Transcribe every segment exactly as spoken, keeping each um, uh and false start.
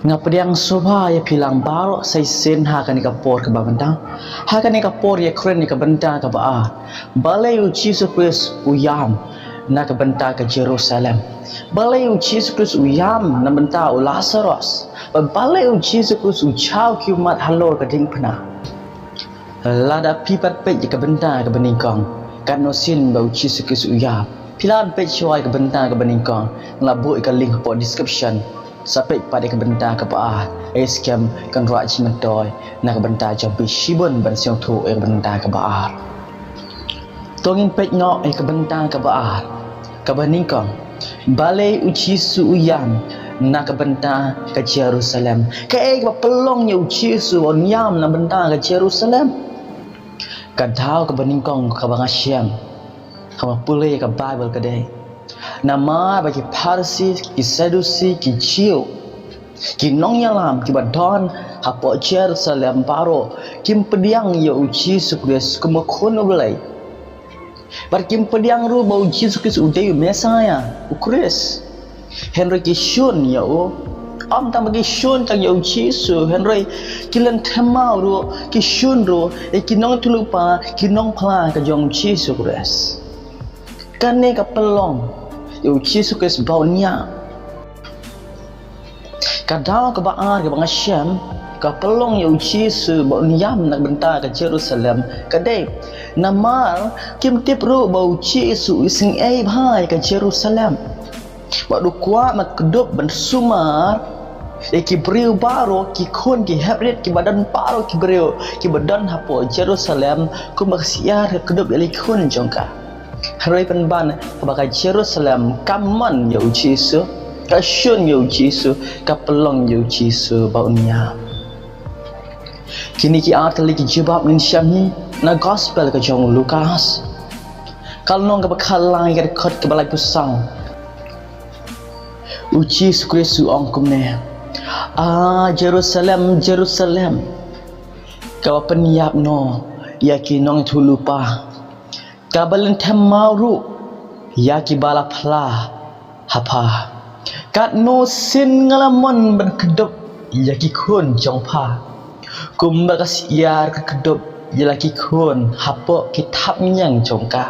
Nga pdiang sngewbha ïa phi lang baroh sa shisien ha kane ka por kaba mynta. Ha kane ka por ïa kren ïa ka bynta kaba ar. Balei u Jisu Khrist u ïam na ka bynta ka Jerusalem? Balei u Jisu Khrist u ïam na bynta u Lasaros? Bad balei u Jisu Khrist u jaw ki ummat halor ka diengphna? Lada phi pat peit ïa ka bynta kaba nyngkong, katno sien ba u Jisu Khrist u ïam, phi lah ban peit shuwa ïa ka bynta kaba nyngkong. Nga la buh ïa ka link hapoh description. Sa peit pat ïa ka bynta kaba ar. Ïa skhem kan rah jingmyntoi na ka bynta jong phi shibun ban sngewthuh ïa ka bynta kaba ar. To ngin peit noh ïa ka bynta kaba ar. Kaba nyngkong, balei u Jisu u ïam na ka bynta ka Jerusalem? Kaei kaba pynlong ïa u Jisu ba un ïam na bynta ka Jerusalem? Ka daw kaba nyngkong kaba nga shem, haba nga pule ïa ka Baibl ka dei namar ba ki Pharisi, ki Sadusi, ki Jiw, ki nongïalam kiba don hapoh Jerusalem baroh kim pdiang ïa u Jisu Khrist kum u Khun u Blei. Bad kim pdiang ruh ba u Jisu Khrist u dei u Messaïah, u Khrist. Hynrei ki shun ïa u. Ym tang ba ki shun tang ïa u Jisu, hynrei ki lynthem maw ruh, ki shun ruh ïa ki nongïathuhlypa, ki nongphla ka jong u Jisu Khrist. Kane ka pynlong ïa u Jisu Khrist ba un ïam. Ka daw kaba ar kaba nga shem, ka pynlong ïa u Jisu ba un ïam na ka bynta ka Jerusalem, ka dei namar kim tip ruh ba u Jisu u isynei bha ïa ka Jerusalem. Bad u kwah ban kdup ban sumar ïa ki briew baroh, ki khun ki hep rit kiba don baroh, ki briew kiba don hapoh Jerusalem, kumba ka syiar ka kdup ïa la ki khun jong ka. Hynrei pynban haba ka Jerusalem ka mon ïa u Jisu, ka shun ïa u Jisu, ka pynlong ïa u Jisu ba un ïam. Kine ki ar tylli ki jubab ngin shem hi na Gospel ka jong u Lukas, ka lynnong kaba khatlai, ka dkhot kaba laiphew saw. U Jisu Khrist u ong kumne: A Jerusalem, Jerusalem, kaba pynïap noh ïa ki nongïathuhlypa, kaba lynthem maw ruh ïa kiba la phla ha pha. Katno sien nga la mon ban kdup ïa ki khun jong pha, kumba ka syiar ka kdup ïa la ki khun hapoh ki thapniang jong ka.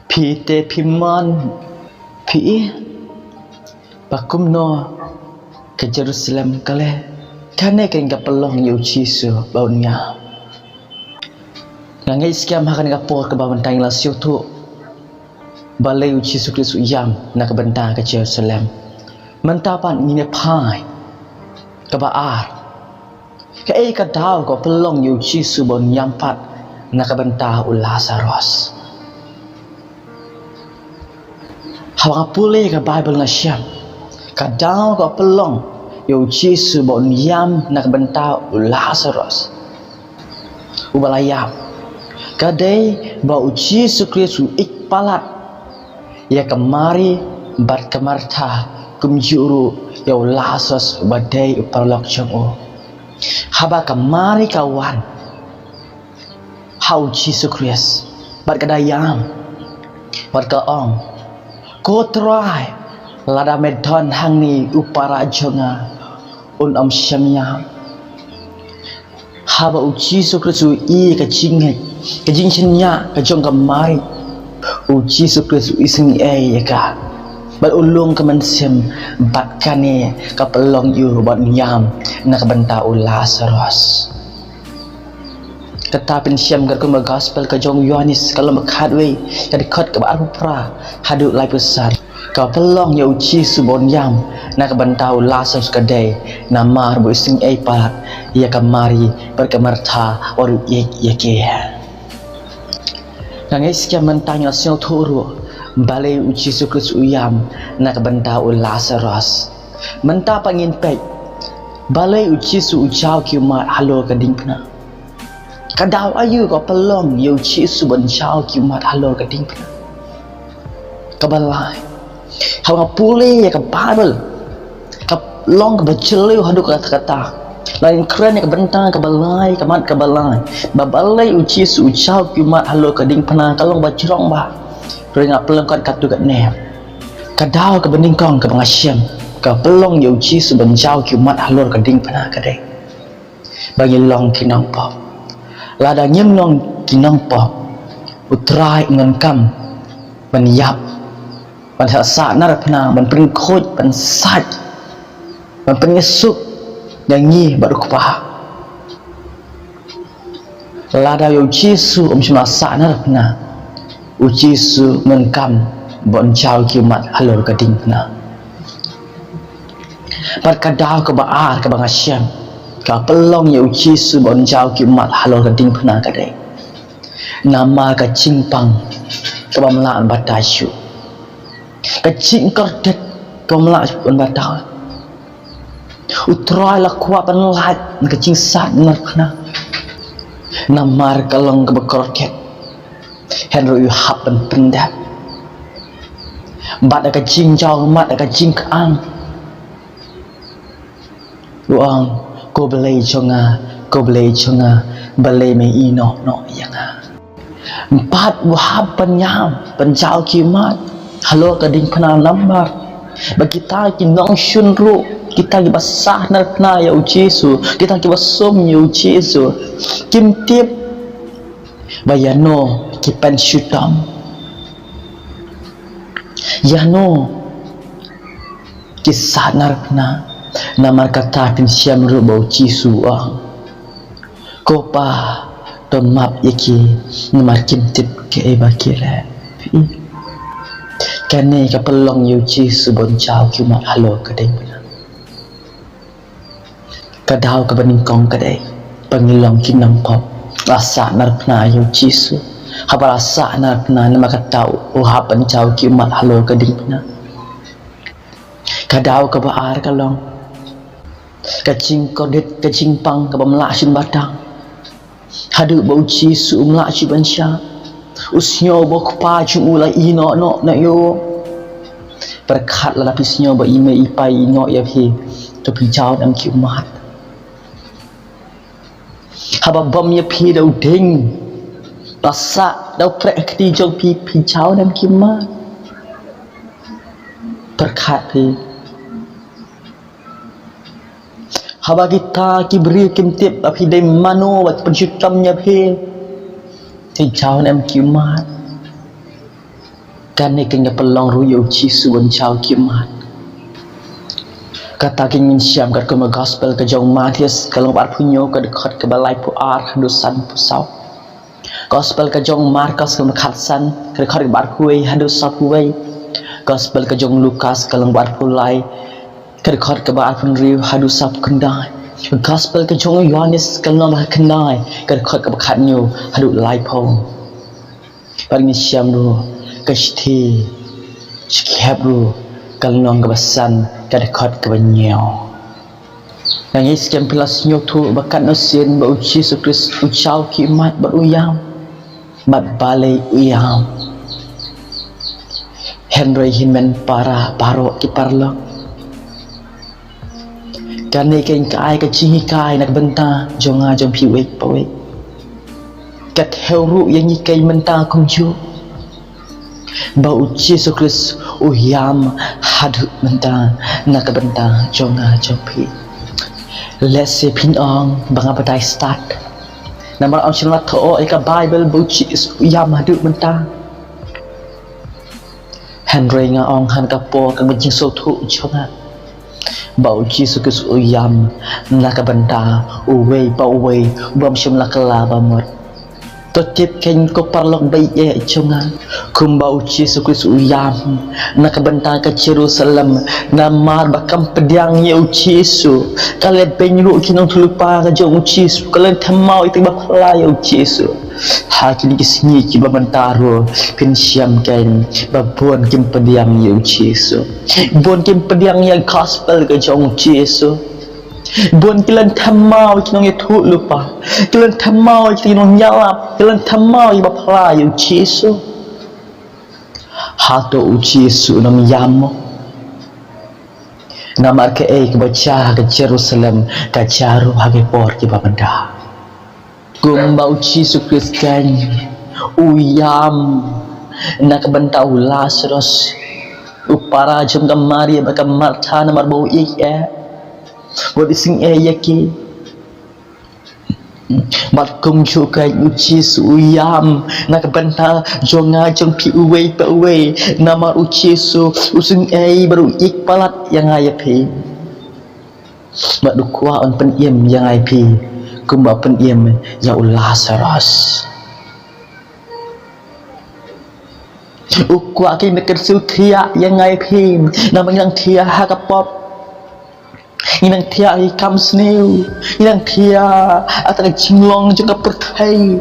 Phi te phi mon phi ïa ba kumno ka Jerusalem ka leh. Kane ka dei ka pynlong ïa u Jisu ba un ïam. Nga ngeit skhem ha kane ka por kaba mynta ngi la sngewthuh balei u Jisu Khrist u ïam na ka bynta ka Jerusalem. Mynta pat ngin ïa phai kaba ar. Kaei ka daw ka pynlong ïa u Jisu ba un ïam pat na ka bynta u Lasaros? Haba nga pule ka Baibl nga shem, ka daw ka pynlong ïa u Jisu ba un ïam na ka bynta u Lasaros uba la ïap, ka dei ba u Jisu Khrist u ïeit palat ïa ka Mari bad ka Martha, kumjuh ruh ïa u Lasaros uba dei u paralok jong u. Haba ka Mari ka wan ha u Jisu Khrist bad ka da ïam bad ka ong: Ko Trai, lada me don hangne, u para jong nga un ym shym ïap. Haba u Jisu Khrist u i ka jingngeit, ka jingshaniah ka jong ka Mari, u Jisu Khrist u isynei ïa ka bad u lung ka mynsiem, bad kane ka pynlong ïa u ba un ïam na ka bynta u Lasaros. Kata pynshem ka kum ka Gospel ka jong u Ïoannis, ka lynnong ba khatwei, ka dkhot kaba arphew phra haduh laiphew san. Ka pynlong ïa u Jisu ba un ïam na ka bynta u Lasaros ka dei namar ba u isynei palat ïa ka Mari bad ka Martha, wat u ïeit ïa ki. Nga ngeit skhem mynta ngi la sngewthuh ruh balei u Jisu Khrist u ïam na ka bynta u Lasaros. Mynta pat ngin peit balei u Jisu u jaw ki ummat halor ka diengphna. Ka daw aïu ka pynlong ïa u Jisu ban jaw ki ummat halor ka diengphna? Kaba lai, haba nga pule ïa ka Baibl, ka long kaba jylliew haduh katta katta. Lada ngin kren ïa ka bynta kaba lai, ka mat kaba lai, ba balei u Jisu u jaw ki ummat halor ka diengphna, ka long ba jrong bha. Hynrei nga pynlyngkot katto katne. Ka daw kaba nyngkong kaba nga shem, Ka pynlong ïa u Jisu ban jaw ki ummat halor ka diengphna ka dei ba ngi long ki nongpop. Lada ngim long ki nongpop, u Trai un ym kam ban ïap, ban sah narphna, ban pynkhuid, ban sait, ban pynïasuk ïa ngi bad u Kpa. Lada ïa u Jisu um shym la sah narphna, u Jisu un ym kam ban jaw ki ummat halor ka diengphna. Bad ka daw kaba ar kaba nga shem, ka pynlong ïa u Jisu ban jaw ki ummat halor ka diengphna ka dei namar ka jingpang kaba ym lah ban batai shuh, ka jingkordit kaba ym lah ban batai. U Trai la kwah ban lait na ka jingsah narphna namar ka long kaba kordit. Hynrei u hap ban pyndep bad da ka jingjaw ummat, da ka jingkyang, u ong, "Ko Blei jong nga, ko Blei jong nga, balei me ïehnoh noh ïa nga?" Bad u hap ban ïam, ban jaw ki ummat halor ka diengphna namar ba kita ki nongshun ruh, kita kiba sah narphna ïa u Jisu, kita kiba sum ïa u Jisu, kim tip ba ïano ki pynshitom, ïano ki sah narphna. Namar kata phin shem ruh ba u Jisu u ong, "Ko Pa, to map ïa ki, namar kim tip kaei ba ki leh." Kane ka pynlong ïa u Jisu ban jaw ki ummat halor ka diengphna. Ka daw kaba nyngkong ka dei ba ngi long ki nongpop. La sah narphna ïa u Jisu. Haba la sah narphna, namar kata u hap ban jaw ki ummat halor ka diengphna. Ka daw kaba ar ka long ka jingkordit, ka jingpang kaba ym lah shuh ban batai. Haduh ba u Jisu um lah shuh ban shah, u sngew ba u Kpa jong u la ïehnoh noh na ïa u. Pyrkhat, lada phi sngew ba i mei i pa i ïehnoh ïa phi, to phi jaw ne em ki ummat? Haba bom ïa phi da u dieng, ba sah da u prek ha kti jong phi, phi jaw ne em ki ummat? Pyrkhat phi. Haba kita ki briew kim tip ba phi dei mano bad ki pynshitom ïa phi, phi jaw ne em ki ummat? Kane ka pynlong ruh ïa u Jisu ban jaw ki ummat. Kata ka ngin shem katkum ka Gospel ka jong u Mathaios, ka lynnong ba arphew hynñiew, ka dkhot kaba laiphew ar haduh sanphew saw. Gospel ka jong u Markos, ka lynnong ba khatsan, ka dkhot kaba arphew wei haduh sawphew wei. Gospel ka jong u Lukas, ka lynnong ba arphew lai, ka dkhot kaba arphew hynriew haduh sawphew khyndai. Gospel ka jong u Ïoannis, ka lynnong ba khyndai, ka dkhot kaba khathynñiew haduh laiphew. Bad ngin shem ruh ka shithi Shakri Hebru, ka lynnong kaba san, ka dkhot kaba hynñiew. Nga ngeit skhem phi la sngewthuh ba katno sien ba u Jisu Khrist u jaw ki ummat bad u ïam, bad balei u ïam. Hynrei hynmen para baroh ki paralok, kane ka ai ka jinghikai na ka bynta jong nga jong phi uwei pa uwei. Ka thew ruh ïa ngi ka mynta kumjuh ba u Jisu Khrist u ïam haduh mynta na ka bynta jong nga jong phi. Lehse phin ong ba nga batai stad, namar ong shen la thoh ïa ka Baibl ba u Jisu u ïam haduh mynta. Hynrei nga ong ha kane ka por, ka jingsngewthuh jong nga, ba u Jisu Khrist u ïam na ka bynta uwei pa uwei uba ym shym la kylla ba mut. To tip kein ko paralok ba ïeit jong nga, kumba u Jisu Khrist u ïam na ka bynta ka Jerusalem, namar ba kam pdiang ïa u Jisu, ka la beiñ ruh ki nongïathuhlypa ka jong u Jisu, ka la lynthamaw ïa ki ba phylla ïa u Jisu. Ha kine ki sngi kiba mynta ruh phin shem kein ba bun kim pdiang ïa u Jisu. Bun kim pdiang ïa ka Gospel ka jong u Jisu. Bun ki lynthamaw ïa ki nongïathuhlypa, ki lynthamaw ïa ki nongïalap, ki lynthamaw ïa ki ba phylla ïa u Jisu. Hato u Jisu un ym ïam mo? Namar kaei kaba jia ha ka Jerusalem ka jia ruh ha ki por kiba mynta. Kumba u Jisu Khrist kein u ïam na ka bynta u Lasarus, U para jong ka Maria bad ka Martha namar ba u ïeit eh. Wat u sngewsih ïa ki. Bad kumjuh keiñ u Jisu u ïam na ka bynta jong nga jong phi uwei pa uwei. Namar u Jisu u sngewsih bad u ïeit palat ïa nga ïa phi. Bad u kwah un pynim ïa nga ïa phi kumba u pynim ïa u Lasarus. U kwah keiñ ban kyrsiew thiah ïa nga ïa phi. Namar ngi dang thiah ha ka pop. Ngi dang thiah ha ki kam sniew. Ngi dang thiah ha ka jinglong jong ka pyrthei.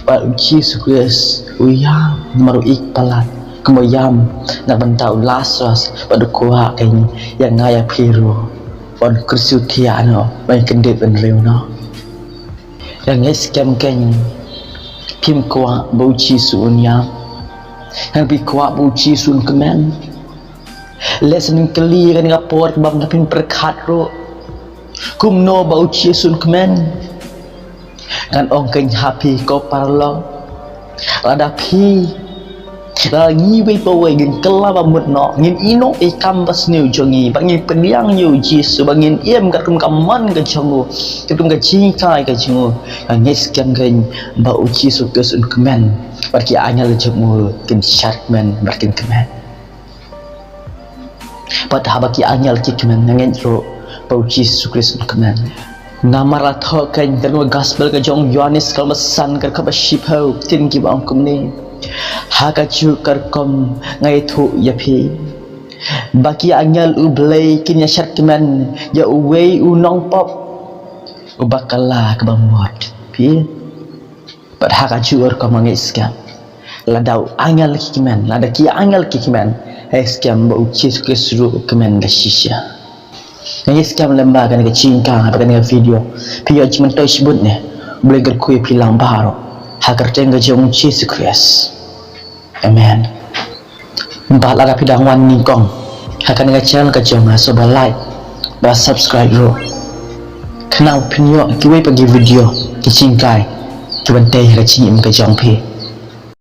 Bad u Jisu Khrist u ïam namar u ïeit palat. Kumba u ïam na ka bynta u Lasarus bad u kwah keiñ ïa nga ïa phi ruh ban kyrsiew thiah noh, ban kyndit bynriew noh. Ïa ngeit skhem keiñ phim kwah ba u Jisu un ïam. Hynrei phi kwah ba u Jisu un kmen. Lehse ngin kylli ïa kane ka por kaba ngim pyrkhat ruh, kumno ba u Jisu un kmen. Ngan ong keiñ ha phi ko paralok, lada phi, lada ngi uwei pa uwei ngin kylla ba mut noh, ngin ïehnoh ïa ki kam ba sniew jong ngi bad ngin pdiang ïa u Jisu bad ngin im katkum ka mon ka jong u, katkum ka jinghikai ka jong u, nga ngeit skhem keiñ ba u Jisu Khrist un kmen bad ki angel jong u kin shad kmen bad kin kmen. Bad haba ki angel ki kmen, nga ngeit ruh ba u Jisu Khrist un kmen. Namar la thoh keiñ katkum ka gospel ka jong u Ïoannis ka lynnong ba san ka dkhot ba shiphew, ktien kiba ong kumne: Ha kajuh ka rukom nga ïathuh ïa phi ba ki angel u Blei kin ïa shad kmen ïa uwei u nongpop uba kylla kaba mut. Phi Bad ha kajuh ka rukom nga ngeit skhem, lada u angel ki kmen, lada ki angel ki kmen, nga ngeit skhem ba u Jisu Khrist ruh u kmen da shisha. Nga ngeit skhem lem ba kane ka jingkren, ba kane ka video, phi ïoh jingmyntoi shibun ne, U Blei un kyrkhu ïa phi lang baroh ha ka kyrteng ka jong u Jisu Khrist. Amen. Bad lada phi dang wan nyngkong ha kane ka channel ka jong nga, sngewbha like bad subscribe ruh. Khnang phin ïoh kiwei pat ki video, ki jinghikai kiban tei ha ka jingim ka jong phi.